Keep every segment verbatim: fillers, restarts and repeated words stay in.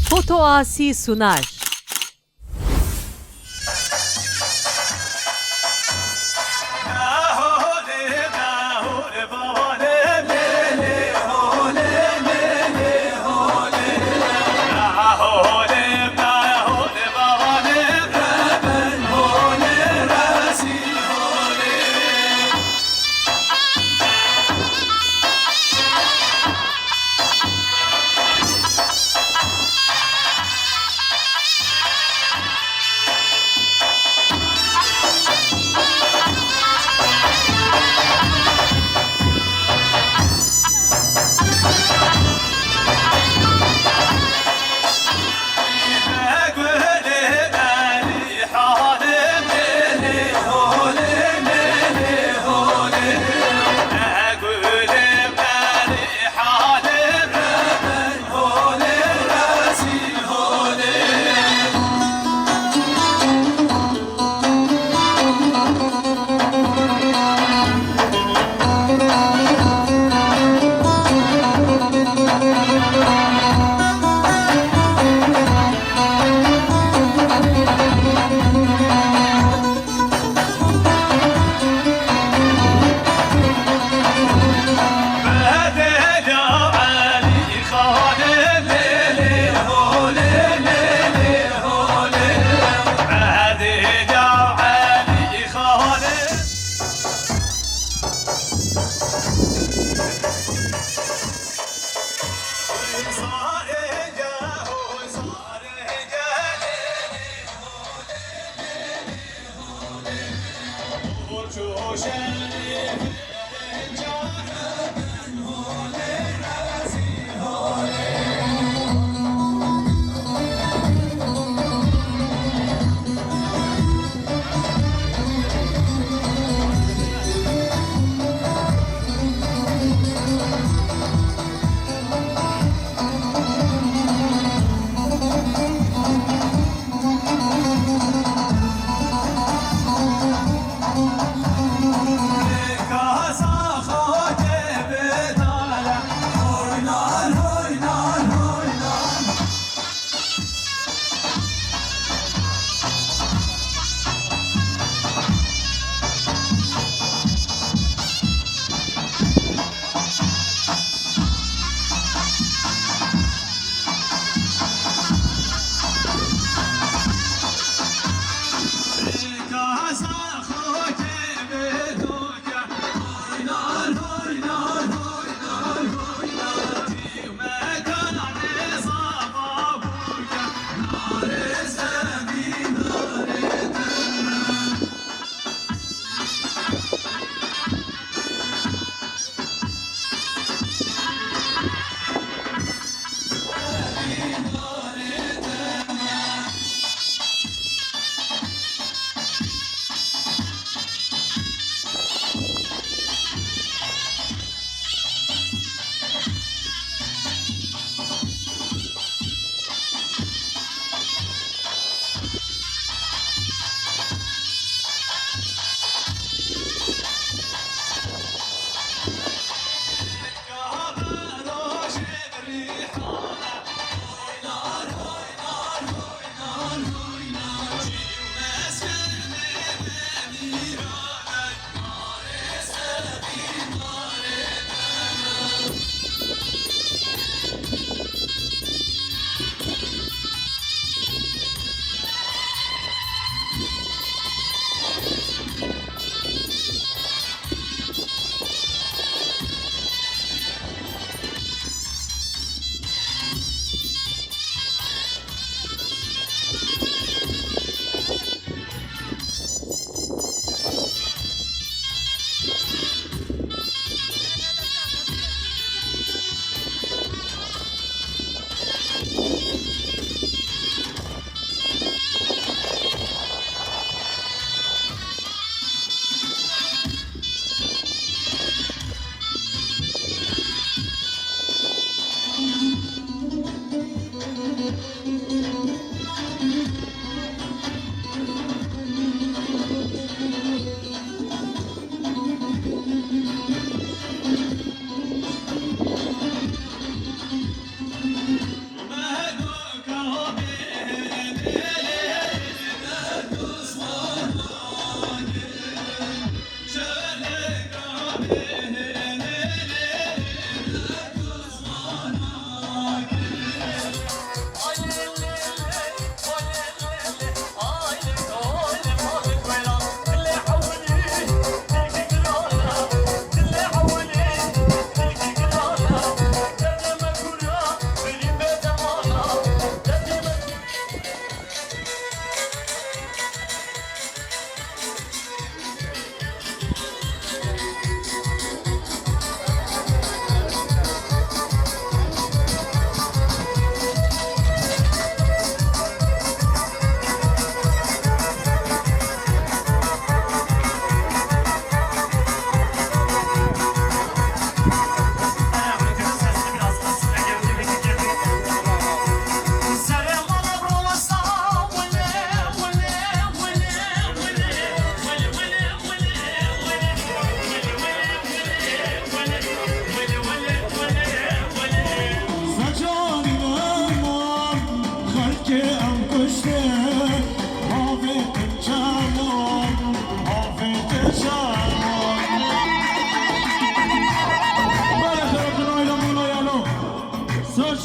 Foto Asi sunar.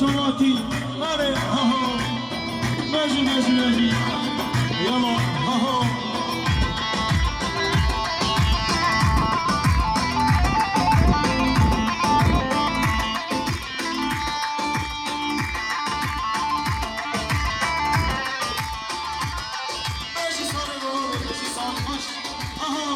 Şawatî, erê, ha, ha. Mejî, mejî, mejî. Yala, ha, ha. Mejî sarê baba, mejî sarê baş. Ha, ha.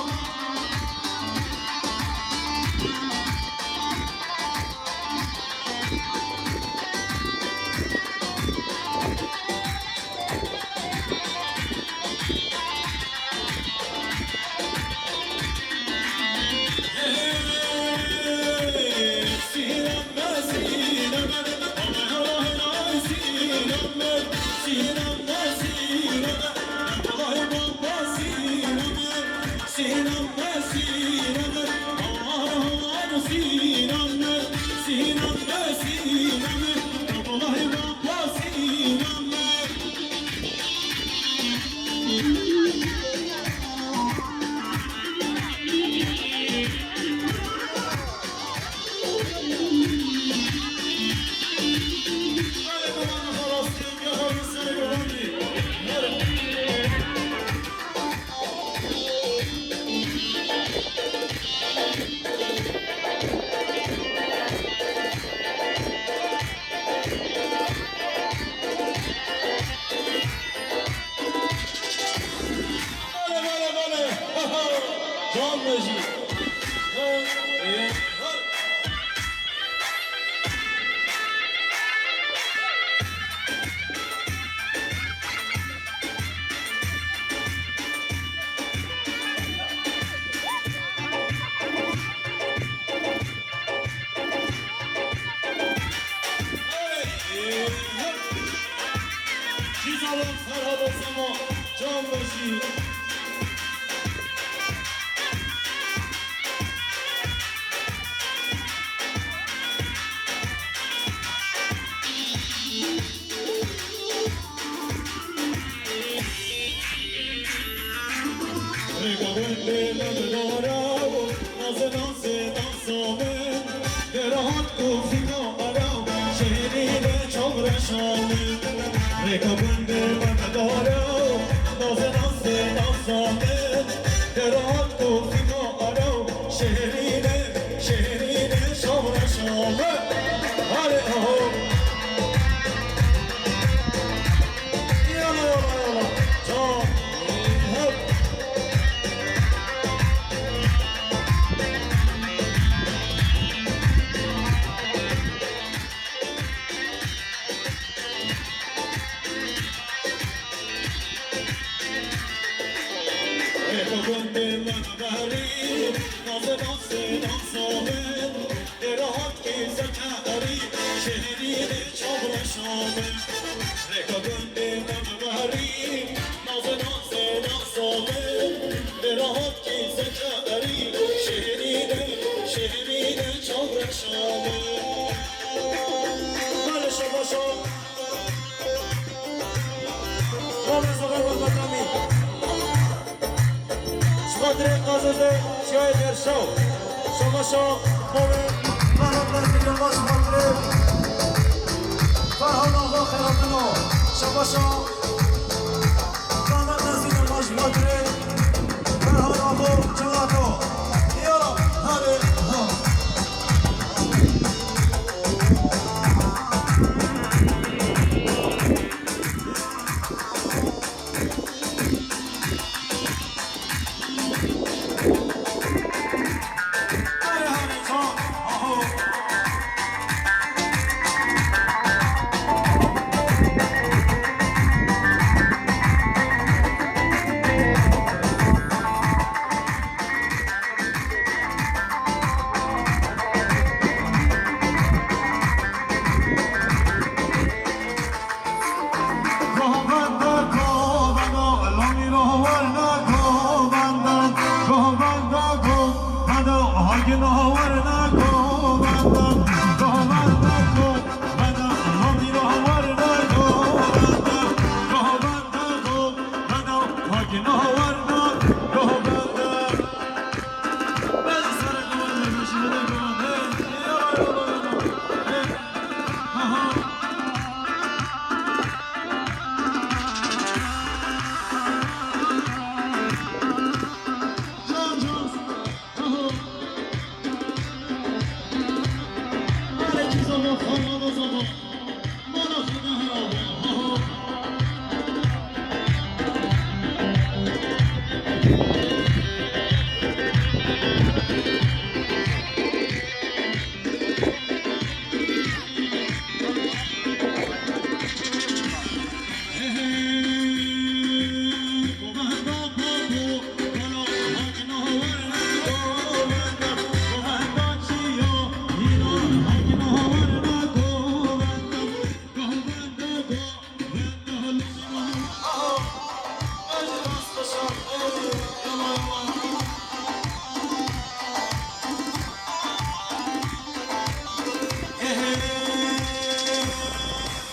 Bale, bale, bale. Can mejî. Cîzalon Ferhad Osman, can mejî. Rêka gundê me bi dara bû, nazê nazê dansa min. Dera hat ku fîka ara, şehrî de çav reşa min. Rêka gundê me bi dara bû, nazê nazê dansa min. Dera hat ku fîka ara, şehrî de, şehrî de çav reşa min. Hale aho. Yala, yala, yala. Can. Hop. Rêka gundê me bi behrî, nazê dansê dansa min. Dera hat kî zeke erî, şehrî de çav reşa min. Rêka gundê me bi behrî, nazê dansê dansa min. Dera hat kî zeke erî, şehrî de, şehrî de çav reşa min. Bale şabaşa. Ramê zixir bi xetamî. Ji xatirê qazê de çiyayê Derşaw. Şabaşa, qomê. Rahmet Nesîr Yilmaz ji xatirê Ferhad Axa xelatino. Şabaşa. Rahmet Nesîr Yilmaz ji xatirê Ferhad Axa Çalato. Ya, hadi, ha.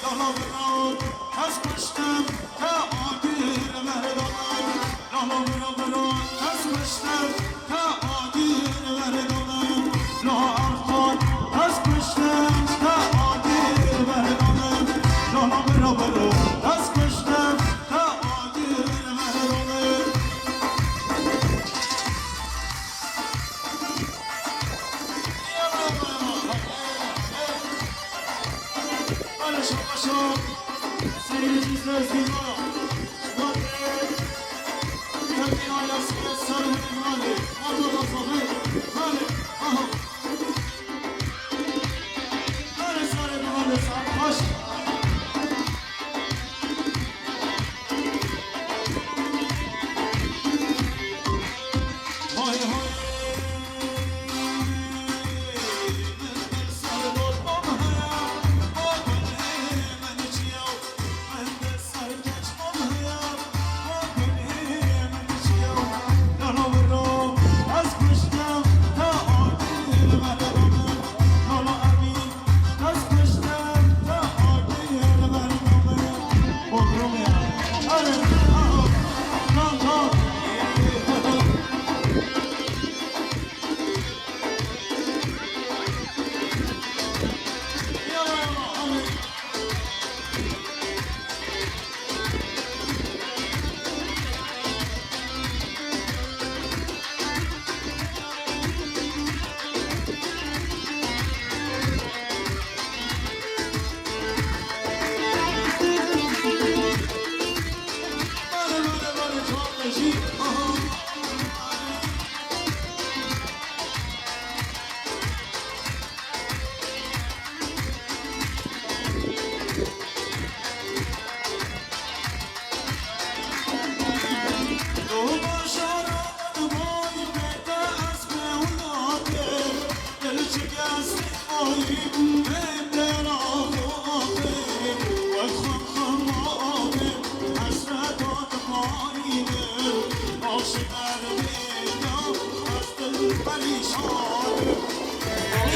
Lala bira, ez kuştim, te agir verdana. Lala bira bira, ez kuştim, te agir verdana. La Erkan, ez kuştim, te agir verdana. Lala bira bira, ez kuştim, te agir verdana.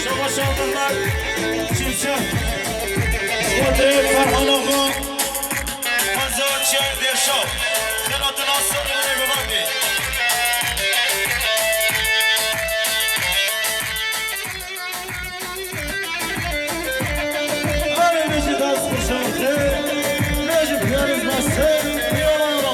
Şaba şaba Mehmet Çimşek. Şubatê Ferhan Axa. Xweza Çiyayê Dêrşa. Xelatê Nasir Rêvebandê. Erê, bêjî dest xweş e, bêjî piyanîz dest, piyana.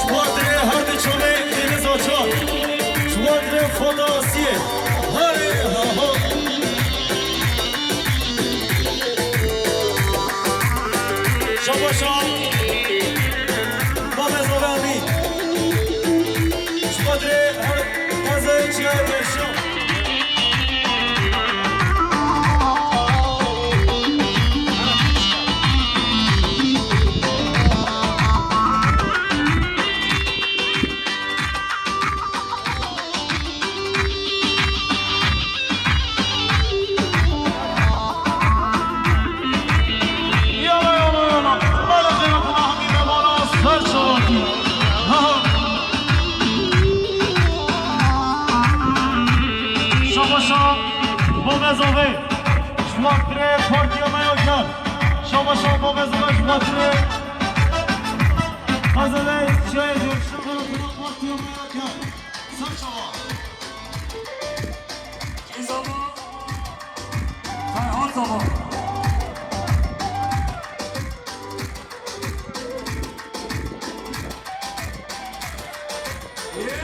Ji bo dirê her di çolê Deniz Oçan. Ji bo dirê Foda Asiyê. Harê ha ho. Şabaşa. Babê Zovê Emîn. Ji bo dirê her qezayê Çiyayê Dêrşa. Yala, yala, yala. Bala xeyra xwe hamî me bala ser şawakî. Ha, ha. Şabaşa bo me zovê. Ji bo dirê partiya me ya ker. Şabaşa bo me zovê ji bo dirê. Hazırlayız. Şöyle bir şabaşa partiya me ya ker. Ser şawa. Kî zava? Ferhat zava. Yê,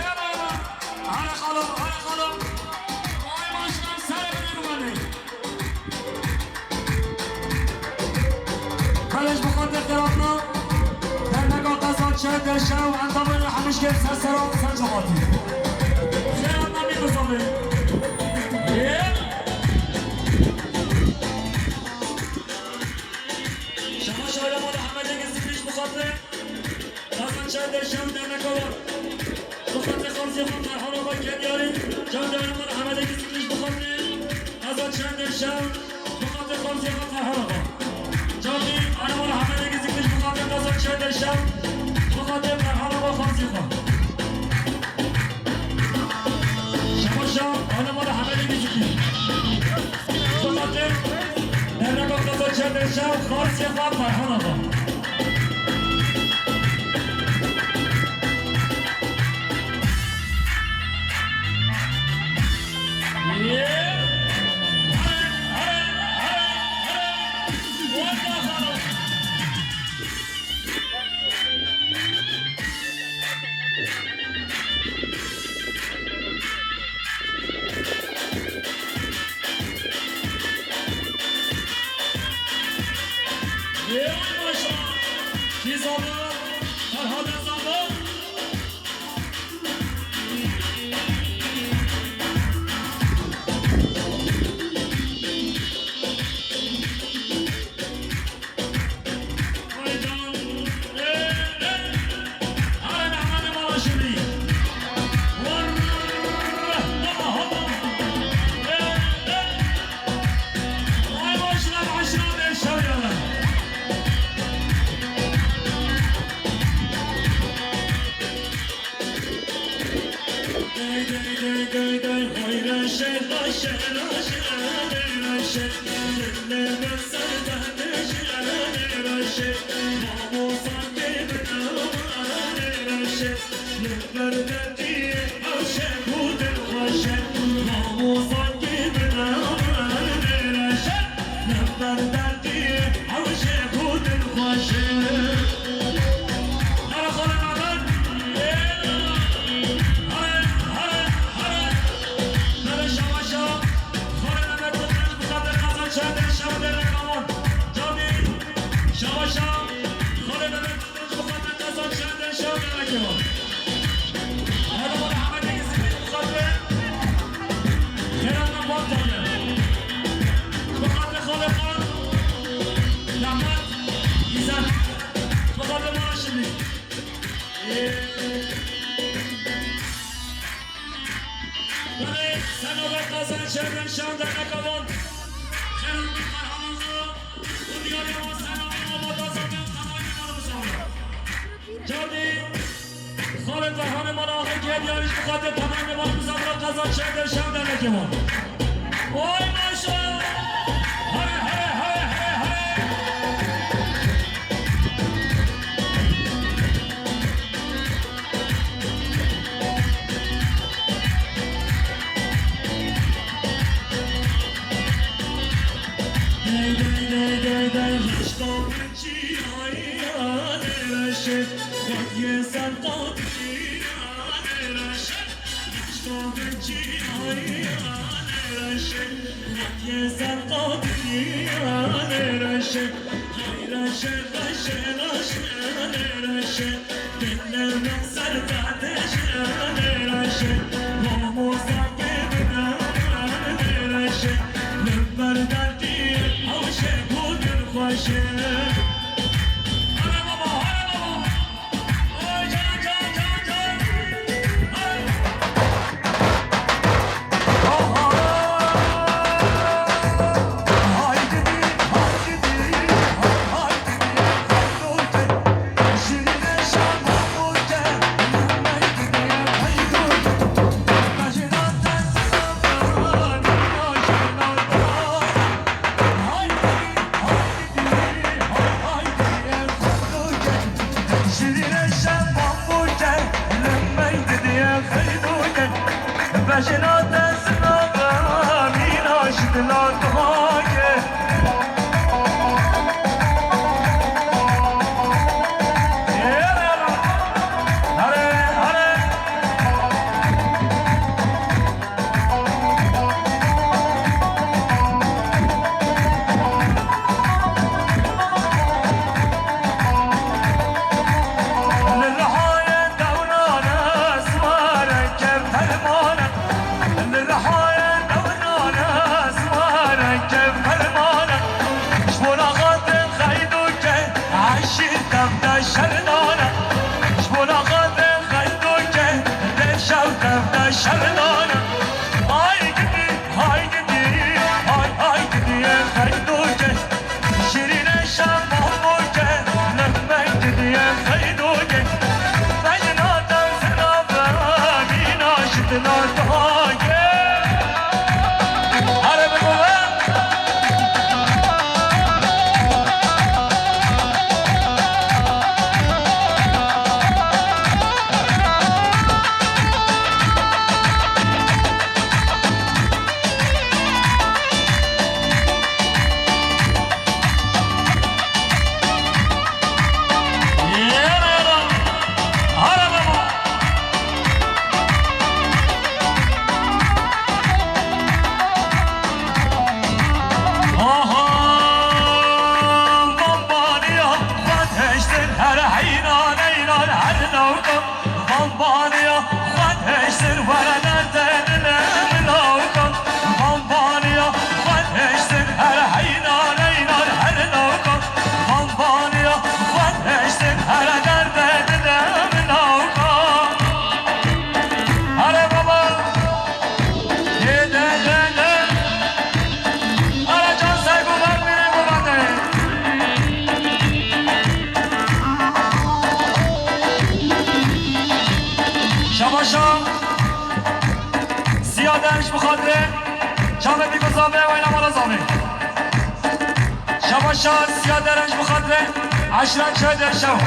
here xalo, here xalo. Ay maşallah, serê binê bimanê. Belê ji bo xatir xêratina derneka Qezançe, Derşe û endamên Hemişkê ser sera ser cixatî. Xêratina mî bizanê. Çendên şev, bi xatir xemzê xwe Ferhan Axa. Cavî, Alemol Hemedê Gizî kiriş bi xatir qeza çendên şev, bi xatir Ferhan Axa xemzê xwe. Şebaşa, Alemol Hemedê Gizî kiriş. Bi xatir derneka qeza çendên şev, xemzê xwe Ferhan Axa. Ê maşa! Kî zava? Ferhade zava? Ay can! Ê, ê! Hare Mehmedê mala şirî! Ay başla başla beşer yalan. Dey dey dey dey dey, hayra şer, şer, şer, şer. Lebe serdane şer, şer. Mamosa kebina, şer. Lebe derdi, şer, bu der şer. Mamosa kebina, şer. Lebe derdi, şer, bu der şer. Hare xalê Mehmet. Hare, hare, hare. Hare şabaşa. Xalê Mehmet Kılıç bu kadar kazanç elde şabaşa. Cami. Şabaşa. Xalê Mehmet Kılıç bu kadar kazanç elde şabaşa. Hadi bana Ahmet Egiz'i bu kadar. Kerem Mehmet Kılıç. Bu kadar xalê Mehmet. Mehmet. Güzel. Bu kadar bana şimdi. Belê, senavê qezençê din şan derneka wan. Xêr û Ferhan Axa û diyarê wan senavê wan bata zaten tamamî wan bizanî. Cardî, xalê Ferhanê mala axê ke diyarî ji xatir tamamî wan bizanî qezençê din şan dernekê wan. Oy maşo! Here, here, here, here, here! Dey, dey, dey, dey, dey, rişka min çi ay, ay, reşê, xwediyê ser qadrî, ay, reşê. Rişka min çi ay, ay, reşê, xwediyê ser qadrî, ay, reşê. Hay reşê, reşê, reşê, reşê. Dilê min ser qadê ji reşê. Mamosta kê min reşê. Min ber derdî ew şê ku din xweşê. Hare baba, hare baba. Oy can, can, can, can. Hare. Bejna te sinava mîna ji dila tu hake. Here, here. Li rihayê dewran esmare ke fermane. Li rihayê dewran esmare ke fermane. Ji bo naxatin xeydûke eşîr tevde şerdane. Ji bo naxatin xeydûke de şev tevde şerdane. Ay gidî, ay gidî, ay Xeydoke, şirîne şa Mamoke, lehmek didiye Xeydoke. Bejna te zina be, mîna şitna dage. Here bibo be. Aha, bambaniya xwe diştin her heyran heyran her newkan. Bambaniya xwe diştin were derde dilim newkan. Bambaniya xwe diştin her heyran heyran her newkan. Bambaniya xwe diştin her derde dilim newkan. Here baba. Ye de de de. Ara can saygı var mı bu vade? Şabaşa. Siya derviş bi xatirê. Çavê bîko zavê, wayna mala zavê. Şabaşa siya derviş bi xatirê. Eşra çay derşew.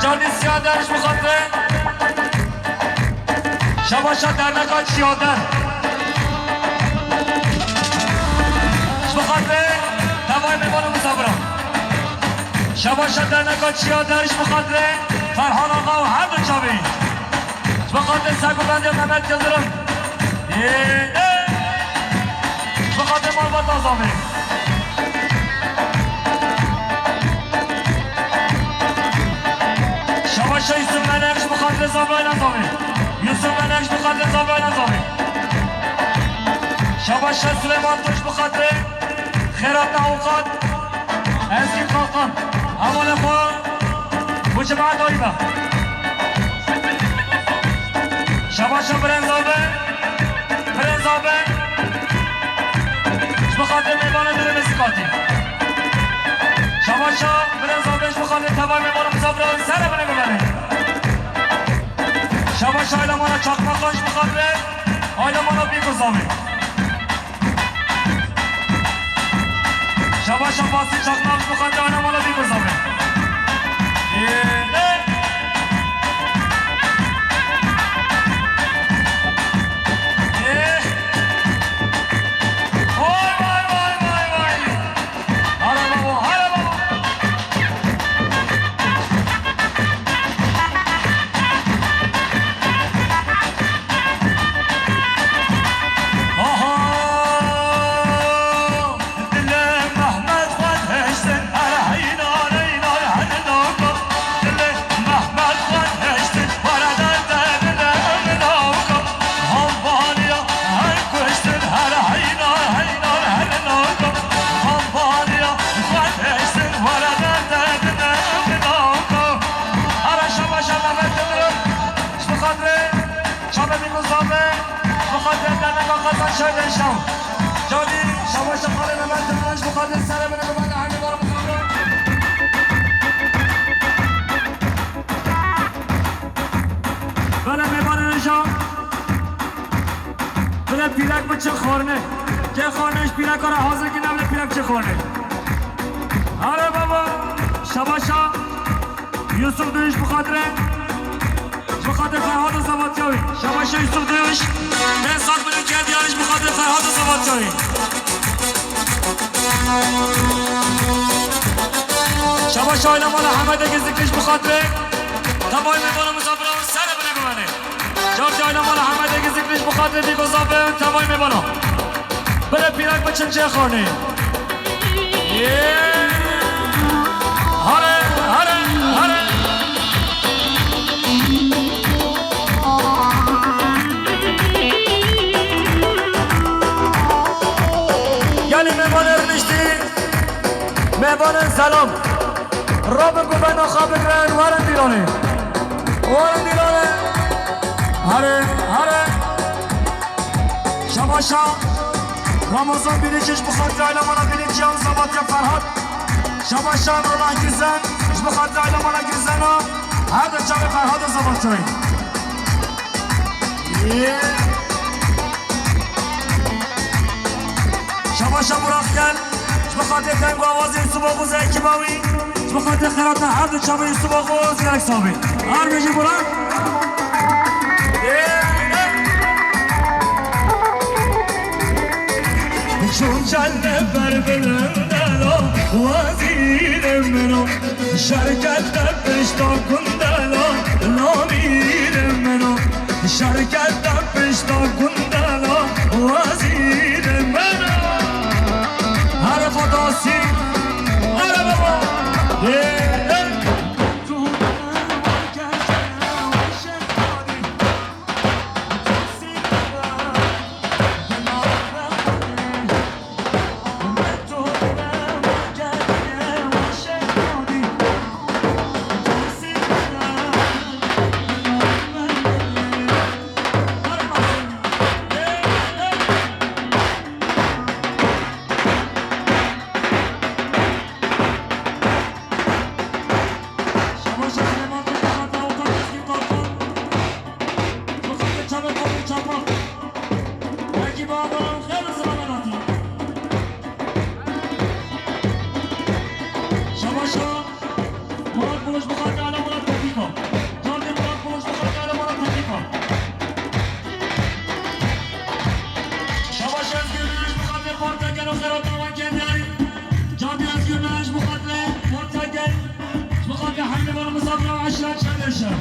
Cardî siya derviş bi xatirê. Şabaşa derneka Çiyader. Ji bo xatirê tevayê mêvan û misafiran. Şabaşa derneka Çiyader ji bo xatirê Ferhan Axa û her du çavê. Ji bo xatirê seg û bendê Mehmet Yildirim. Ê, ê. Ji bo xatirê malbata zavê. Şabaşa Yusuf Melek ji bo xatirê zavê, wayna zavê. Yusuf Melek ji bo xatirê zavê, wayna zavê. Şabaşa Suleyman Tunç ji bo xatirê Xêrat Avukat, Ezgîn Kalkan. Hevalê xwe bo cemaet dayî be. Şabaşa Birenza be. Birenza be. Ji bo xatirê mêvanê dilê me zî katî. Şabaşa Birenza be, ji bo xatirê tevayê mêvan û misafiran, sere binê biberê. Şabaşa Aylemana Çakmakan, ji bo xatirê Aylemana Bîko zavê. Şabaşa Basî Çakmak, ji bo xatirê Aylemana Bîko zavê. Ê, ê. Ê. Vay, vay, vay, vay, vay. Hala babo, hala babo. Aha. Dilê Mehmet xwe diştin her heyna, heyna, her naka. Dilê Mehmet xwe diştin were derde dilê min naka. Hambaniya her kuştin her heyna, heyna, her naka. Hambaniya xwe diştin were derde dilê min naka. Ara şabaşa Mehmet Yildirim. Ji bo xatirê çavê bîko zavê, ji bo xatirê derneka Qazan Şehir Şew. Carî şabaşa xalê Mehmet Yildirim, ji bo xatirê serê min û min hemî bar bixabirin. Belê mêvanê hêja. Bile pîrek biçe xwarine. Kê xwarine ji pîreka re hazir kir, bile pîrek biçe xwarine. Are baba, şabaşa Yusuf Duyuş bi xatirê, bi xatirê Ferhada Zevatiyawî. Şabaşa Yusuf Duyuş, pênc sed milyon kerdiyaniş bi xatirê Ferhada Zevatiyawî. Şabaşa aile mala Hemedê Gizlikliş bi xatirê, tevayê mêvana misafiran sere bine bimene. Cartê aile mala Hemedê Gizlikliş bi xatirê Bîko Zavê û tevayê mêvana. Bire pîrek biçin cê xanê. Yê. Hare, hare, hare. Yanî mêvanê rûniştî, mêvanên selam. Rabin ku benda xwe bigirin, werin dîlanê. Werin dîlanê. Here, here. Şabaşa. Ramazan Bilic ji bo xatirê elemana Bilic ya Zebatya Ferhat. Şabaşan Rolan Güzen ji bo xatirê elemana Güzena. Her du çavê Ferhat û Zebatyayê. Şabaşa Burak gel. Ji bo xatirê deng û awazê Yusuf Oğuz û ekîba wî. Ji bo xatirê xêrata her du çavê Yusuf Oğuz gelek sax bî. Her bijî Burak. Çûn cenne ber bilindelo, wezîrê min o. Şerkete pişta gundelo, namîrê min o. Şerkete pişta gundelo, wezîrê min o. Here Fadasî, here baba. Ê, ê. Şabaşa Murat Buluş, bu kadar Murat Tepiko. Cardê Murat Buluş, bu kadar Murat Tepiko. Şabaşa Özgür Meriç, bu kadar Portekel, o kadar Tavan Kendi. Cardê Özgür Meriç, bu kadar Portekel. Bu kadar Hayri Bala Musafir, Aşiret Çelişe.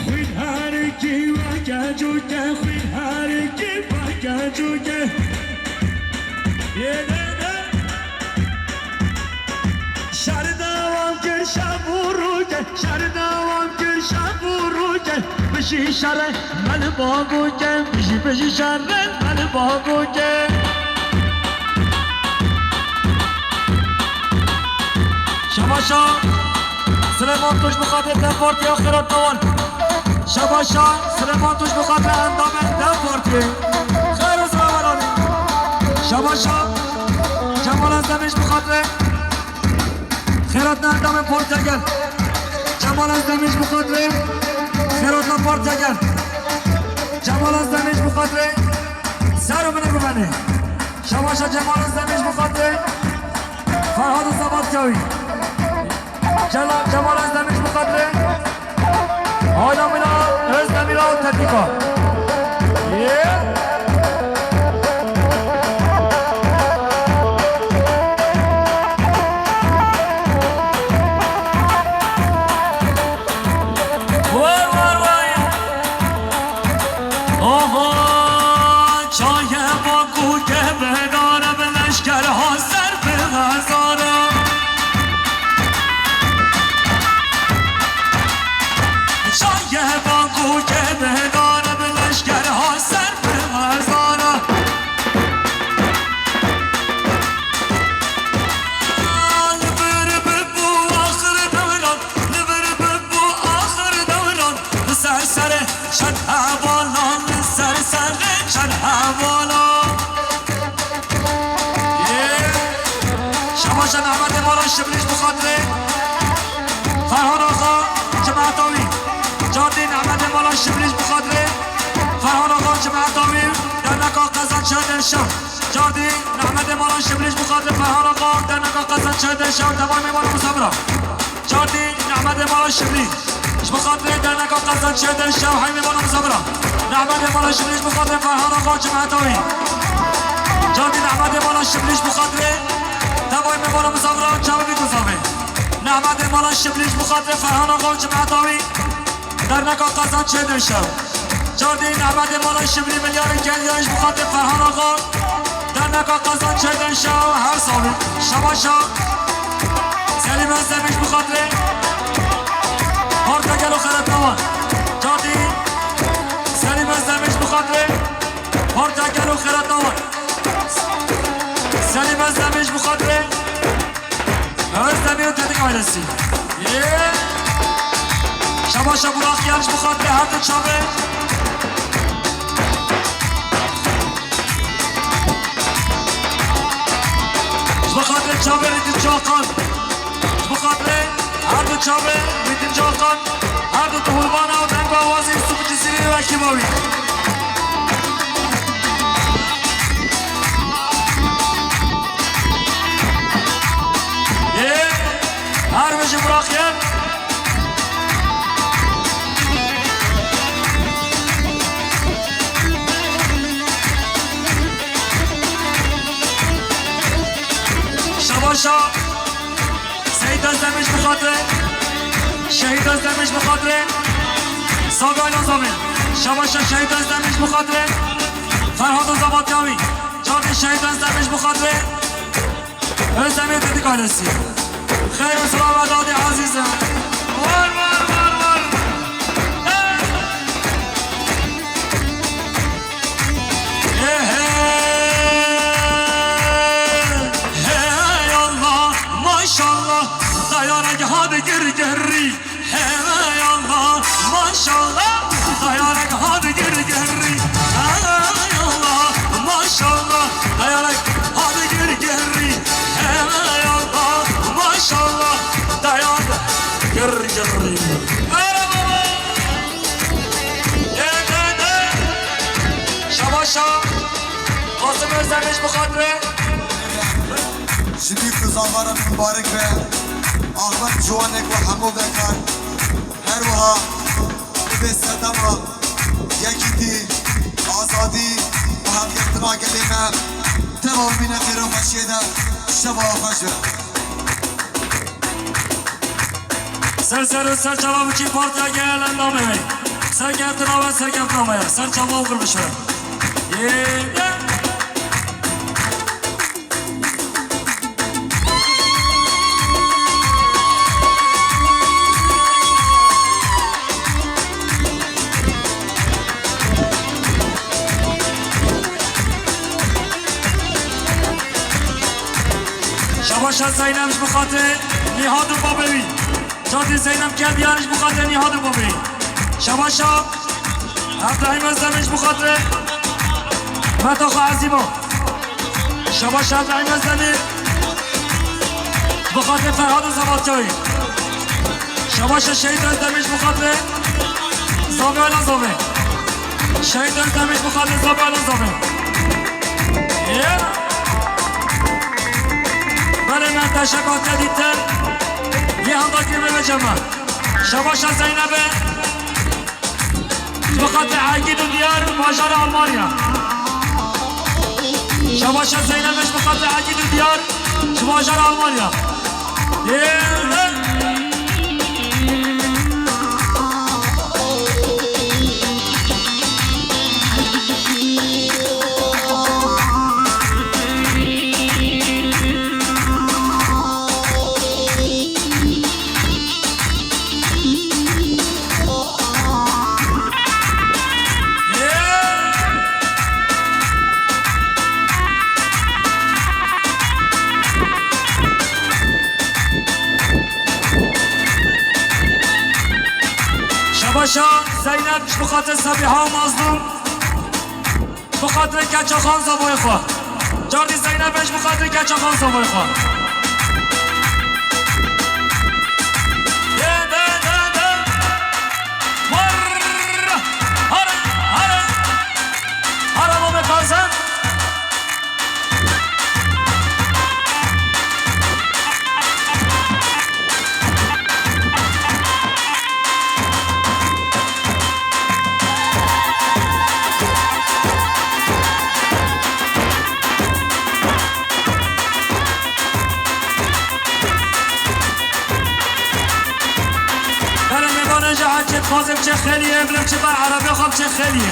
Xwîn herikî weke cûke, xwîn herikî weke cûke. Yê de de. Şer dewam kir şev û rûke, şer dewam kir şev û rûke. Bijî şerê me li bagûke, bijî, bijî şerê me li bagûke. Şabaşa Silêman Tunç bi xatirê DEM Partiyê xêrat newan. Şabaşa Silêman Tunç bi xatirê endamên DEM Partiyê. Xêr û silav welanî. Şabaşa Cemal Özdemir bi xatirê xêratna endamên partiya gel. Cemal Özdemir bi xatirê xêratna partiya gel. Cemal Özdemir bi xatirê ser û min ê bibenê. Şabaşa Cemal Özdemir bi xatirê Ferhad û Zebatkewî. Cela-, Cemal Özdemir bi xatirê Hayla Mila Özdemir û Tepika. Yê. Vay, vay, vay. Oho, çaye Baku ke bedare bi leşker ha ser bi hezare. Çaye Baku ke bedare bi leşker ha ser bi hezare. Li vir bibû axir dewran, li vir bibû axir dewran. Li ser serê çend hevalan, li ser serê çend hevalan. Yê. Şabaşa Nehmetê Mala Şiblî ji bo xatirê Ferhan Axa, cemaeta wî. Cardî Nehmetê Mala Şiblî ji bo xatirê Ferhan Axa, cemaeta wî. Derneka Qezan Çerdên Şev. Cardî Nehmetê Mala Şiblî ji bo xatirê Ferhan Axa, derneka Qezan Çerdên Şev, dema mêvan û misafira. Cardî Nehmetê Mala Şiblî. Ji bo xatirê derneka Qezançiyê Dilşew, heymê mala Mizavira. Nehmedê mala Şimlî ji bo xatirê Ferhan Axa û cemaeta wî. Cartî nehmedê mala Şimlî ji bo xatirê tevayê me mala Mizavira çavê wî guzavê. Nehmedê mala Şimlî ji bo xatirê Ferhan Axa û cemaeta wî. Derneka Qezançiyê Dilşew. Cartî nehmedê mala Şimlî milyarên geldiyan ji bo xatirê Ferhan Axa. Derneka Qezançiyê Dilşew her salî. Şebaşa. Selîm Özdemir ji bo xatirê Partiya Gel û Xeretnawan. Cartî Selîm Özdemir ji bo xatirê Partiya Gel û Xeretnawan. Selîm Özdemir ji bo xatirê Özdemir û Tetik ailesi. Yê. Şebaşa Burak Yer ji bo xatirê her du çavê. Ji bo xatirê çavê Rîtin Cakan. Ji bo xatirê her du çavê Rîtin Cakan. Her du tu hurbana û deng û awazê Yusuf Cizîrî û ekîba wî. Ê, her bijî Burak Yer. Şebaşa Seyîd Özdemir ji bo xatirê, Şehîd Özdemir ji bo xatirê, Sabî Aylan Zabî. Şebaşa Şehîd Özdemir ji bo xatirê, Ferhad û Zavatya wî. Cartî Şehîd Özdemir ji bo xatirê, Özdemir Tetik ailesi. Xeyr û silav ve dadê ezîzim. War, war, war, war. Hey! Hey, hey, hey Allah, maşallah, dayanek hadi gir gir. Hey Allah, maşallah, dayanek hadi gir gir. Hey Allah, maşallah, dayanek hadi gir gir. Hey Allah, maşallah, dayanek gir gir. Merhaba. Şebaşa, Kasım Özdemir ji bo xatirê. Ji bîr ku zavaran mibarek be, axmet ciwanek we hemû vekar. Her wiha bibe sedema yekîtî, azadî û hevgirtina gelê me. Temamî ne xêr û xweşiyê de şeva xweş be. Ser ser û ser çava biçî Partiya Gel endamê me. Serkeftina we serkeftina me ye. Ser çava û qir bişire. Yê, yê. Şebaşa Zeynep ji bo xatirê Nîhad û babê wî. Cartî Zeynep Keldiyar ji bo xatirê Nîhad û babê wî. Şebaşa Ebrahîm Özdemir ji bo xatirê Meta xwe ezîba. Şebaşa Ebrahîm Özdemir ji bo xatirê Ferhad û Zebatçayî. Şebaşa Şehîd Özdemir ji bo xatirê Zabê Ala Zabê. Şehîd Özdemir ji bo xatirê Zabê Ala Zabê. Yê. Belê me teşekkür te dîtin. Yê handa kirê me cema. Şebaşa Zeynep'e. Ji bo xatirê Egîd û Diyar, bajara Almanya. Şebaşa Zeynep ji bo xatirê Egîd û Diyar, ji bajara Almanya. Yê. Şebaşa Zeynep ji bo xatir Sebîha û Mazlûm. Bi xatirê Keçaxan zavayê xwe. Cardî Zeynep ji bi xatirê Keçaxan zavayê xwe. Dê, dê, dê, dê. Warr! Hare, hare. Hare, Mame Kazım. Xwazim çe xelî em, li çi bar Erebe xwe çe xelî.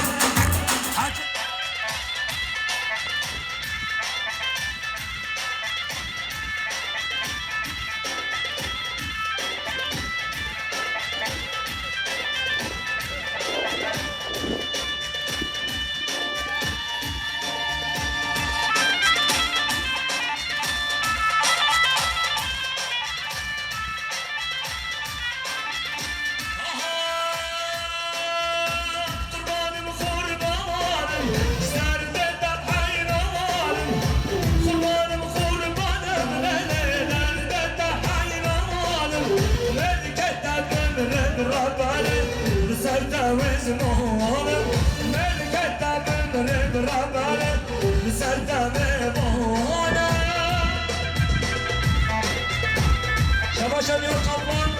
Şabaş Emîr Kaplan.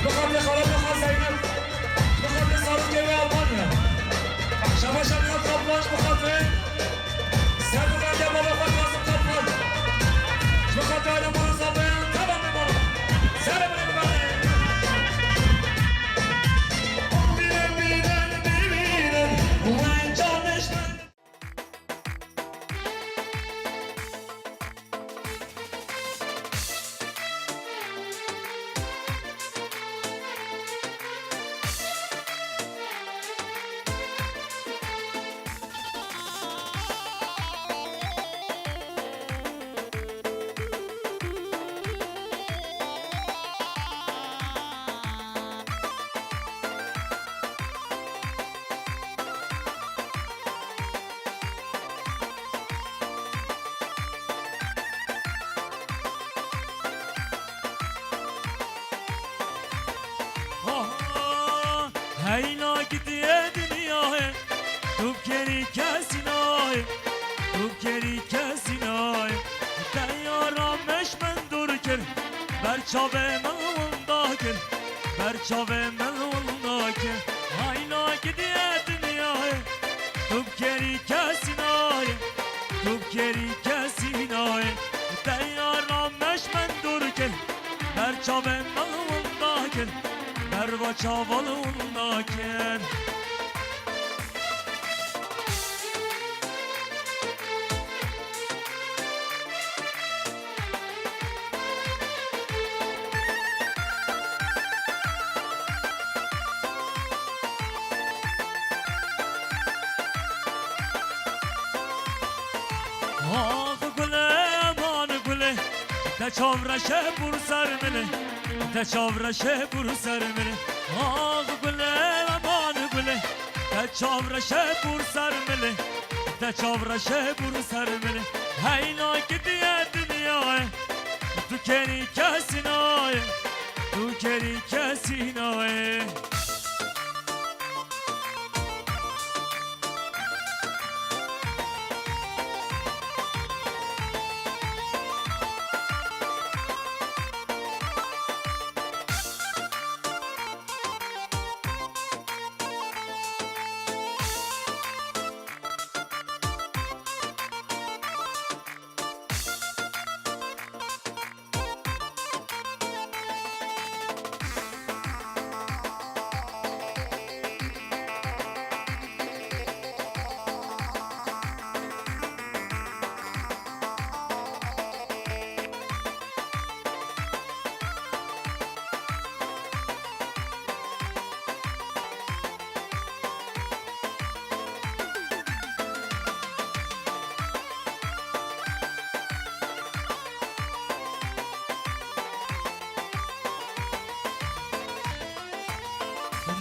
Bi xatirê xala, bi xatirê Zeynep. Bi xatirê zarokê wê Almanya. Şabaş Emîr Kaplan, bi xatirê Ser û bende baba xwe Kazim Kaplan. Ji bo xatir aile Moroza be, tamam be baba. Ser û bende baba. Bînin, bînin, bînin, wê canişmend. Aha, heyna gidiye dinyayê, tu bi kerî kesî nayê, tu bi kerî kesî nayê. Te yara me ji min dûr kir, ber çavê min winda kir, ber çavê min winda kir. Heyna gidiye dinyayê, tu bi kerî kesî nayê, tu bi kerî kesî nayê. Te yara me ji min dûr kir, ber çavê min winda kir, ber va çavan winda kir. Ax gule, aman gule, te çavreşe bûr ser min e, te çavreşe bûr ser min e. Ax gule, aman gule, te çavreşe bûr ser min e, te çavreşe bûr ser min e. Heyna gidiye dinyayê, tu kerî kesî nayê, tu kerî kesî nayê.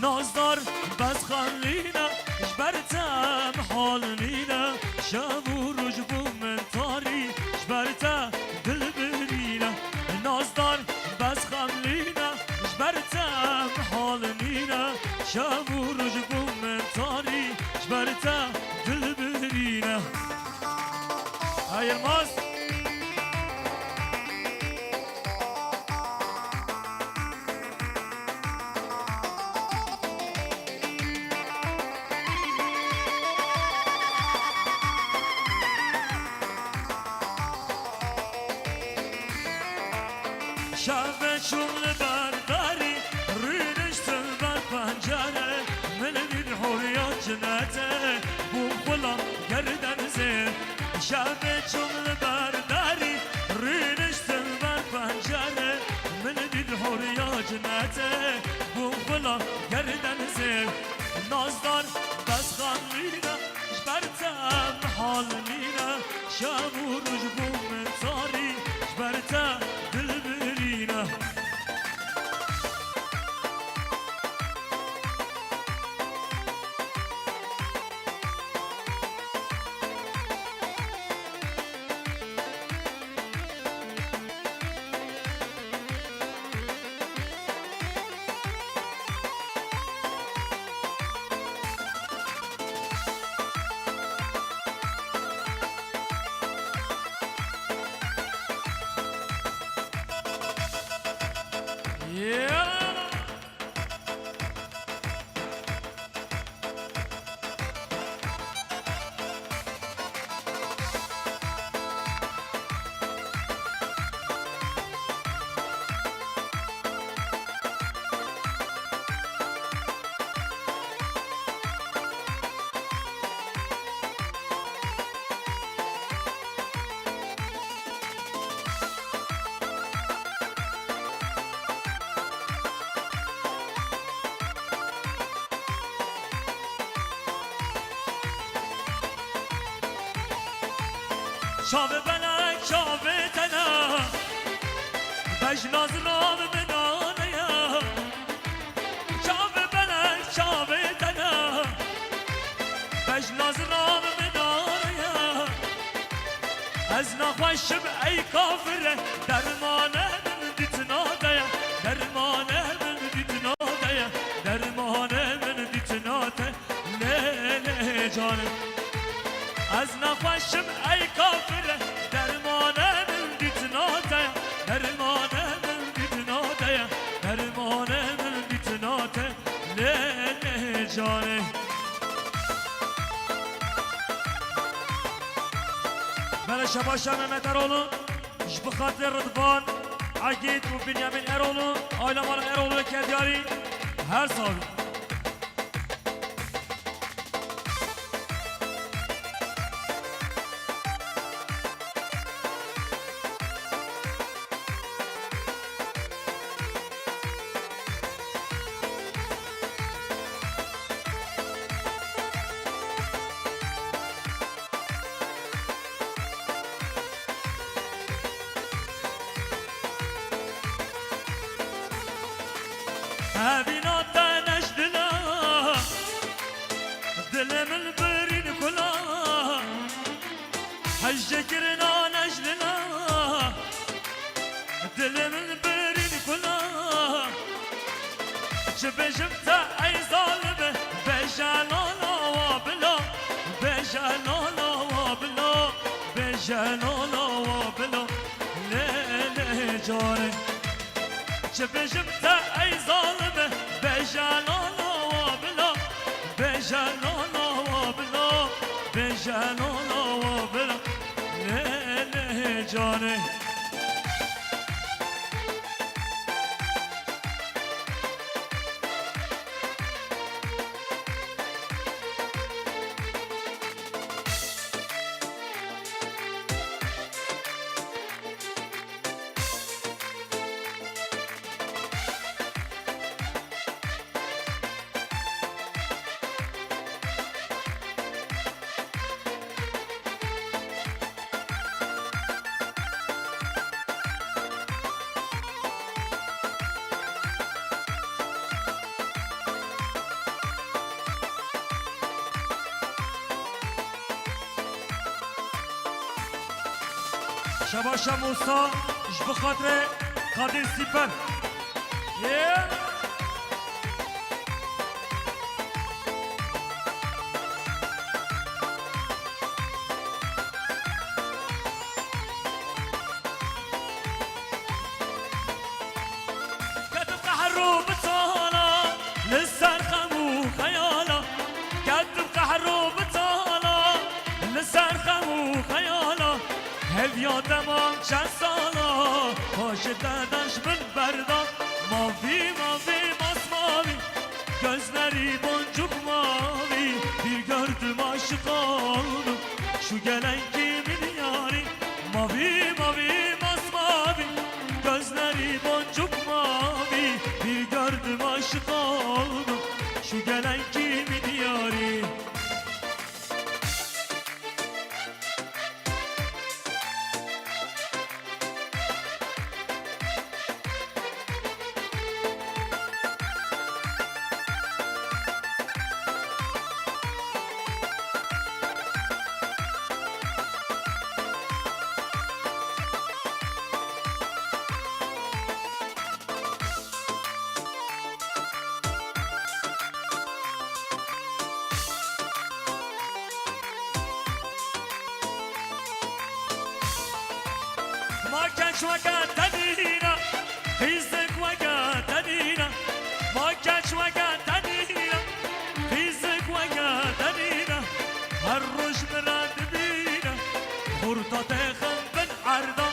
Nazdar, bes xem nîne, ji ber te em hal nîne. Şev û roj bû min tarî, ji ber te dilbirîne. Nazdar, bes xem nîne, ji ber te em hal nîne. Şev û roj bû min tarî, ji ber te dilbirîne. Hey Yilmaz. Şevê çûm li ber derî, rûniştim ber Cinete bûm xulam gerden zê. Şevê çûm li ber derî, rûniştim ber pencere, min dît horiya cinete bûm xulam gerden zê. Nazdar bes xan nîne, ji ber te em hal nîne, şev û roj bû min tarî, ji ber te dil birîne. Çavê belek çavê te ne, bejna zilam min aneye. Çavê belek çavê te ne, bejna zilam min aneye. Ez nexweşim ey kafire, dermane min dîtina te ye, dermane min dîtina te ye, dermane min dîtina te. Lê, lê canê. Ez nexweşim ey kafire, dermane min dîtina te ye, dermane min dîtina te ye, dermane min dîtina te. Lê, lê canê. Bere şebaşa Mehmet Eroğlu, ji bi xatirê Rıdvan, Egîd û Binyamin Eroğlu, aile mala Eroğlu Kedyarî, her sal. Hevîna te ne ji dila, dilê min birîn kula. Hejekirina ne ji dila, dilê min birîn kula. Çi bêjim te ey zalime, bêje lala wa bila, bêje lala wa bila, bêje lala wa bila. Lê, lê canê. Çi bêjim te ey zalime, bêje lala wa bila, bêje lala wa bila, bêje lala wa bila. Lê, lê canê. Şebaşa Musa ji bi xatirê Kadir Sîper. Yê! Ketim qehr û bitala, li ser xem û xeyala. Ketim qehr û bitala, li ser xem û xeyala. Heviya te mam çend sala, paşê te de ji min berda. Mavî, mavî, masmavî, gözlerî boncuk mavî. Gelenkî min diyarî. Ma keç weke te nîne, qîzik weke te nîne. Ma keç weke te nîne, qîzik weke te nîne. Her roj min re dibîne, xurta têxin bin erda.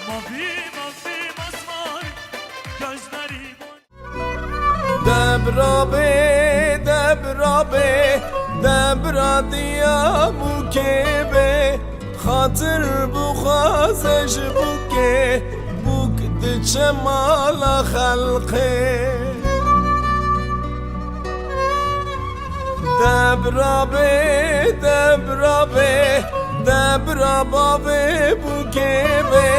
Mavî, mavî asmanî, gözlerî bon. Debra bê, debra bê, debra Diyabûkê bê. Xatir bixwaze ji bûkê, bûk diçe mala xelqê. Debra bê, debra bê, debra bavê bûkê bê.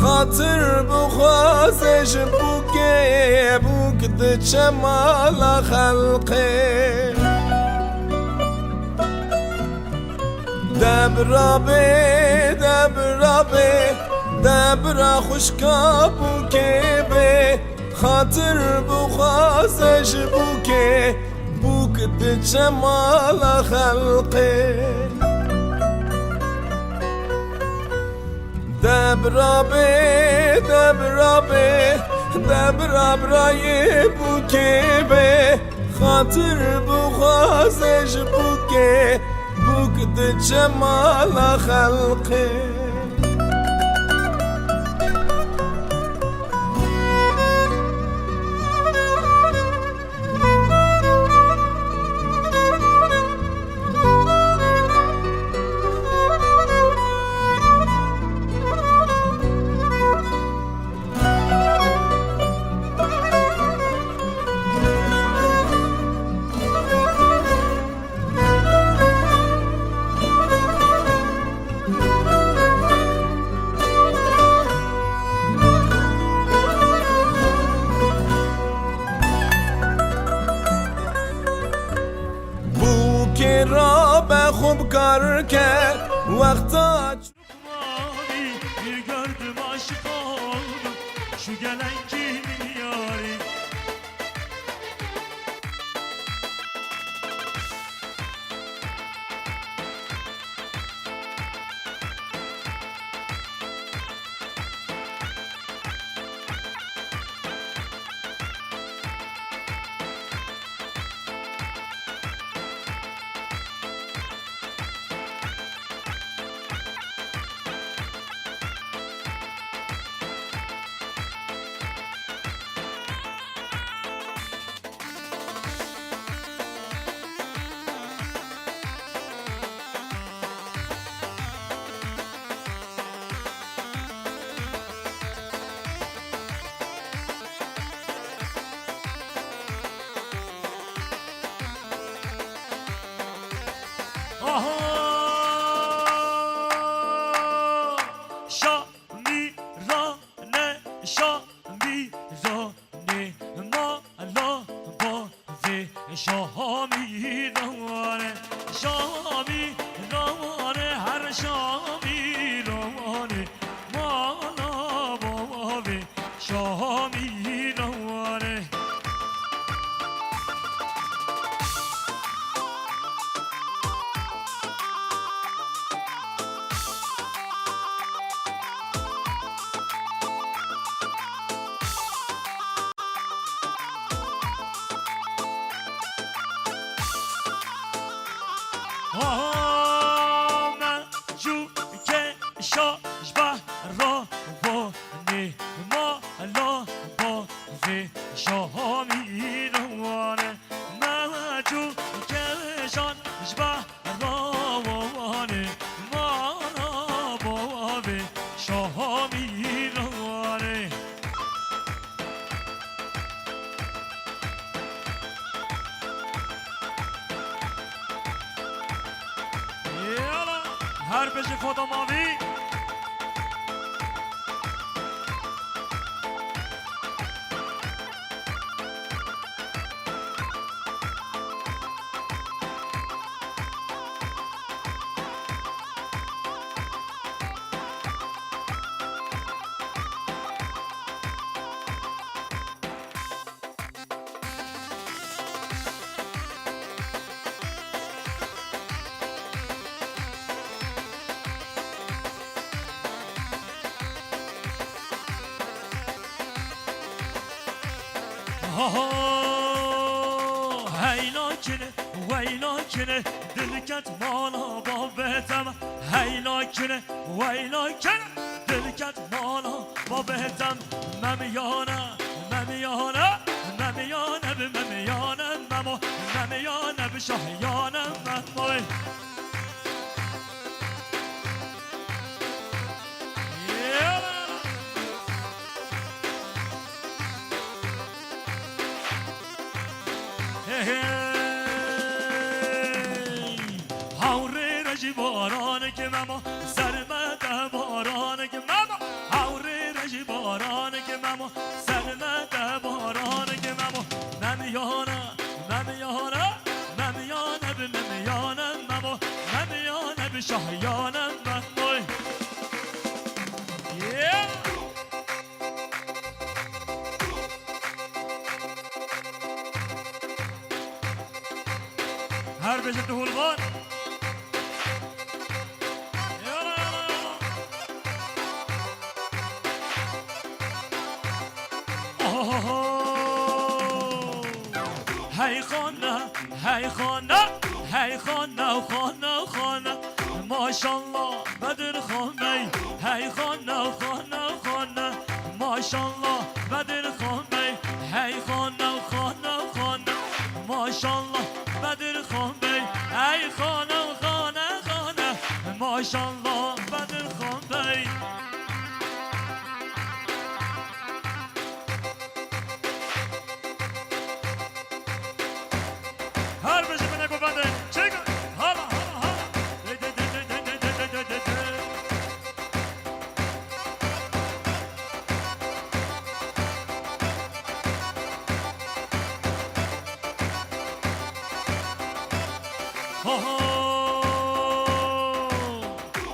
Xatir bixwaze ji bûkê, bûk diçe mala xelqê. Debra bê, debra bê, debra xwişka bûkê bê. Xatir bixwaze ji bûkê, bûk diçe mala xelqê. Debra bê, debra bê, debra birayê bûkê bê. Xatir bixwaze ji bûkê, bûk diçe mala xelqê. Bûkê rabe xwe bi kar ke, wexta Lukmanî, bir gördüm aşık oldum, şu gelen kimin yarı? Aha! Şamîrane, şamîrane, mala bavê şamîrane, şamîrane, her şamîrane, mala bavê şamîrane. Aha, me cû ke şa ji behra vanê, mala bavê şamîrane. Me cû ke şan ji behra vanê, mala bavê şamîrane. Her bijî Foda Mavî. Ho, ho, heyla kine, weyla kine, dil ket mala babê te me. Heyla kine, weyla kine, dil ket mala babê te me. Memiyane, memiyane, memiyane bi memiyane memo. Memiyane bi şahiyane memo. Hey, hey. Hawrê re jî baranekî memo, ser me de baranekî memo. Hawrê re jî baranekî memo, ser me de baranekî memo. Memiyane, memiyane, memiyane bi memiyane memo. Memiyane bi şahiyane memo. Yeah! Her bêjin tu hûlvan. Yala, yala, yala. Ohoho. Hey xana, hey xana, hey xana, xana, xana. Maşallah Bedir Xan Bey, hey xana, xana, xana. Maşallah Bedir Xan Bey, hey xana, xana, xana. Maşallah Bedir Xan Bey, hey xana, xana, xana. Maşallah Bedir Xan Bey. Her bijî min e govende. Çek. Hala, hala, hala. Ho, ho.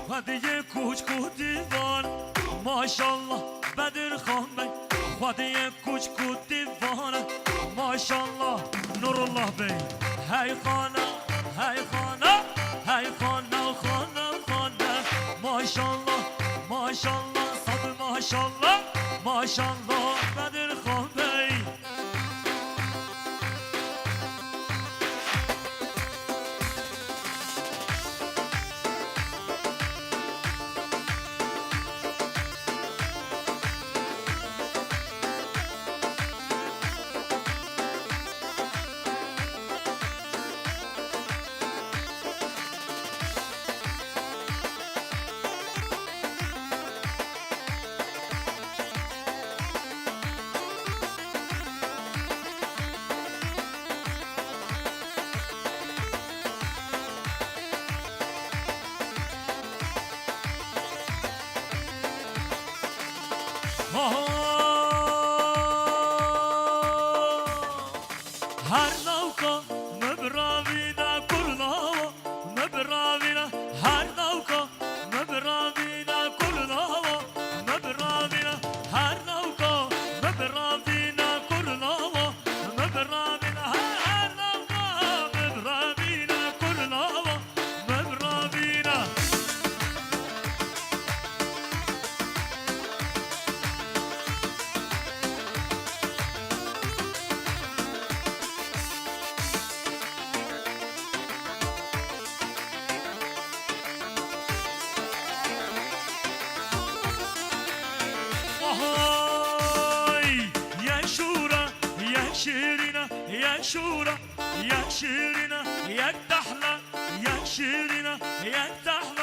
Xwediyê kûçk û dîvan. Maşallah Bedir Xan Bey. Xwediyê kûçk û dîvan e. Maşallah Nurullah Bey. Hey xana, hey xana, hey xana, xana, xana. Maşallah, maşallah, sad maşallah. Maşallah Bedir Xan Bey. Her nawka min biravîne kurnawa, min biravîne her nawka, min biravîne kurnawa, min biravîne her nawka, min biravîne kurnawa, min biravîne her, her nawka, min biravîne kurnawa, min biravîne. Ohoy! Ye şûra, ye şîrîna, ye şûra, ye şîrîna, yek tehla, ye şîrîna, yek tehla.